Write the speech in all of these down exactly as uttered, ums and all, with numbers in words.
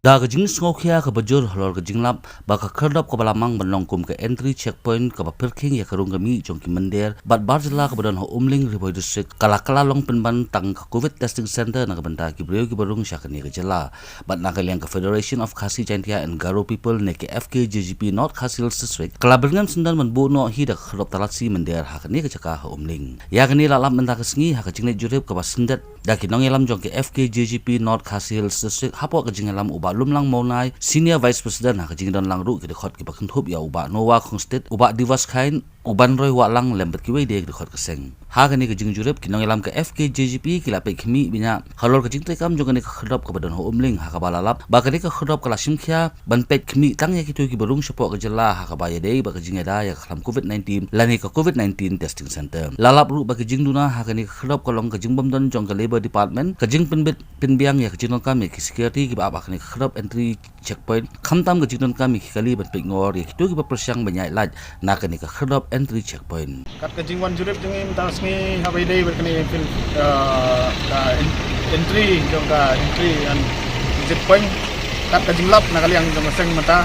Da ka jingsngewkhia kaba jur halor ka jinglap ba ka khyrdop kaba la mang ban long kum ka entry checkpoint kaba pyrkhing ïa ka rung ka mih jong ki mynder bad bar jylla kaba don ha Umling, Ri Bhoi District, ka la kylla long pynban tang ka covid testing center na ka bynta ki briew kiba rung sha kane ka jylla. Bad na ka liang ka Federation of Khasi Jaintia and Garo People ne ka F K J G P North Khasi Hills District ka la byrngem syndon ban buh noh hi da ka khyrdop talasi mynder ha kane ka jaka ha Umling. Ïa kane la lap mynta ka sngi ha ka jingleit jurip kaba syndet da ki nongïalam jong ka F K J G P North Khasi Hills District hapoh ka jingïalam u Bah Lumlang Mawnai, Senior Vice President, ha ka jingdon lang ruh ki dkhot kiba kynthup ïa u Bah Noah Khongstet, u Bah Divas Khain, u Banroi Wahlang lem bad kiwei de ki dkhot ka seng. Ha kane ka jingjurip ki nongïalam ka F K J G P ki la peit khmih bniah halor ka jingtrei kam jong kane ka khyrdop kaba don ha Umling, ha kaba la lap ba kane ka khyrdop ka la shimkhia ban peit khmih tang ïa kito kiba rung shapoh ka jylla ha kaba ïadei bad ka jingïada ïa ka khlam covid nineteen lane ka covid nineteen testing center. La lap ruh ba ka jingduna ha kane ka khyrdop ka long ka jingbym don jong ka Labour Department, ka jingpynbit pynbiang ïa ka jingdonkam ïa ki security kiba ap ha kane ka khyrdop entry checkpoint, khamtam ka jingdonkam ïa ki kali ban peit ngor ïa kito kiba pyrshang ban ïaid lait na kane ka khyrdop entry checkpoint. Kat ka jingwan jurip jong ngi mynta ka sngi haba ïadei bad kane ka, ah, ka en-, entry jong ka entry and exit point. Kat ka jinglap na ka liang jong ka seng mynta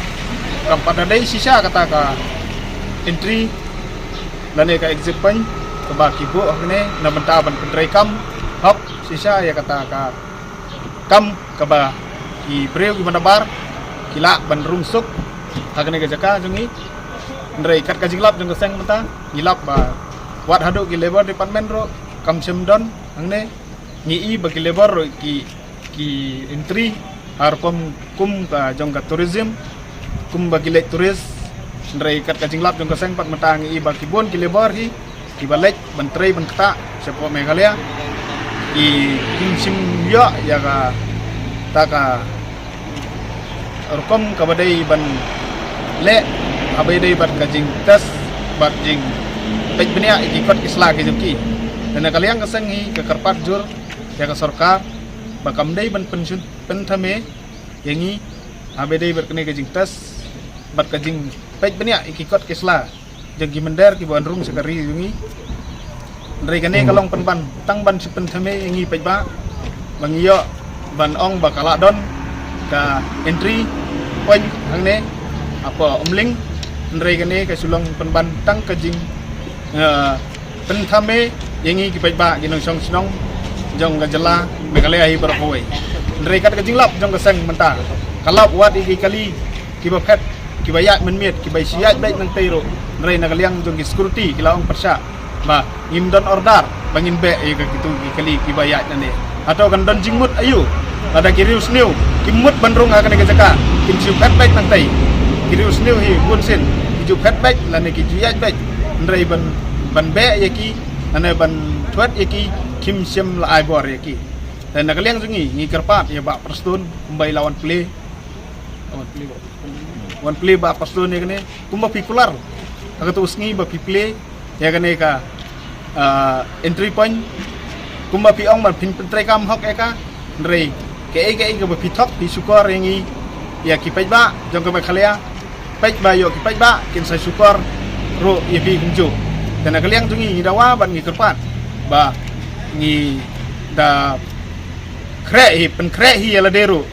kam pat da dei shisha kata ka entry lane ka exit point kaba ki buh ha kane na bynta ban pyntrei kam hok shisha ïa kata ka kam kaba ki briew kiba nabar ki lah ban rung suk ha kane ka jaka jong ngi. Hynrei kat ka jinglap jong ka seng mynta ngi lap ba wat haduh ki Labour Department ruh kam shym don hangne. Ngi i ba ki labour ruh ki, ki entry ha rukom kum ka jong ka tourism, kum ba ki leit tourist. Hynrei kat ka jinglap jong ka seng pat mynta ngi i ba ki bun ki labour hi kiba leit ban trei ban ktah shapoh Meghalaya ki, kim shym ïoh ïa kata ka rukom kaba dei ban leh haba ïadei bad ka jingtest bad jingpeit bniah ïa ki kot ki sla ki jong ki. Te na ka liang ka seng ngi ka kyrpad jur ïa ka sorkar ba kam dei ban pynshun, pynthame ïa ngi haba ïadei bad kane ka jingtest bad ka jingpeit bniah ïa ki kot ki sla jong ki mynder kiba wan rung sha ka ri jong ngi. Hynrei kane ka long pynban tang ban shu pynthame ïa ngi paidbah ba ngi ïoh ban ong ba ka la don ka entry point hangne hapoh Umling. Hynrei kane ka shu long pynban tang ka jing, eh, pynthame ïa ngi ki paidbah ki nongshong shnong jong ka jylla Meghalaya hi baroh kawei. Hynrei kat ka jinglap jong ka seng mynta ka lap wat ïa ki kali kiba phet, kiba ïaid mynmiet, kiba shu ïaid beit nangtei ruh. Hynrei na ka liang jong ki security ki la ong pyrshah ba ngim don order ba ngin beh ïa ka kitu ki kali kiba ïaid nangne. Hato kan don jingmut aïu lada ki riewsniew kim mut ban rung ha kane ka jaka, kim shu phet beit nangtei. Ki riewsniew hi bunsien ki ju phet beit lane ki ju ïaid beit. Hynrei ban, ban beh ïa ki lane ban thwet ïa ki kim shym la ai bor ïa ki. Te na ka liang jong ngi ngi kyrpad ïa Bah Prestone kumba i la wan plie, wan plie Bah Prestone ïa kane kumba phi kular ha kato u sngi ba phi plie ïa kane ka, ah, entry point. Kumba phi ong ban phin pyntrei kam hok ïa ka. Hynrei kaei kaei kaba phi thok phi shukor ïa ngi ïa ki paidbah jong ka Meghalaya. Paidbah ïoh ki paidbah kin sa shukor ruh ïa phi kumjuh. Te na ka liang jong ngi ngi dawa bad ngi kyrpad ba ngi da khreh hi, pynkhreh hi ïa lade ruh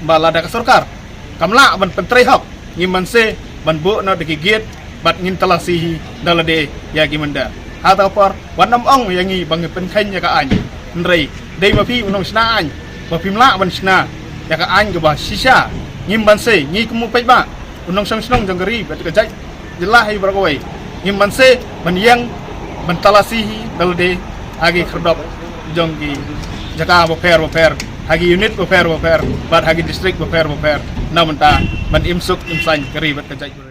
ba lada ka sorkar kam lah ban pyntrei hok ngim banse ban buh noh da ki gate bad ngin talasi hi da lade ïa ki mynder. Ha ta ka por wat nym ong ïa ngi ba ngi pynkheiñ ïa ka aiñ. Hynrei dei ma phi u nongshna aiñ ba phim lah ban shna ïa ka aiñ kaba shisha. Ngim banse ngi kum u paidbah, u nongshong shnong jong ka ri bad ka jaid jylla hi baroh kawei, ngim banse ban ïeng ban talasi hi da lade ha ki khyrdop jong ki jaka bapher bapher, ha ki unit bapher bapher bad ha ki district bapher bapher na bynta ban im suk im saiñ ka ri bad ka jaid.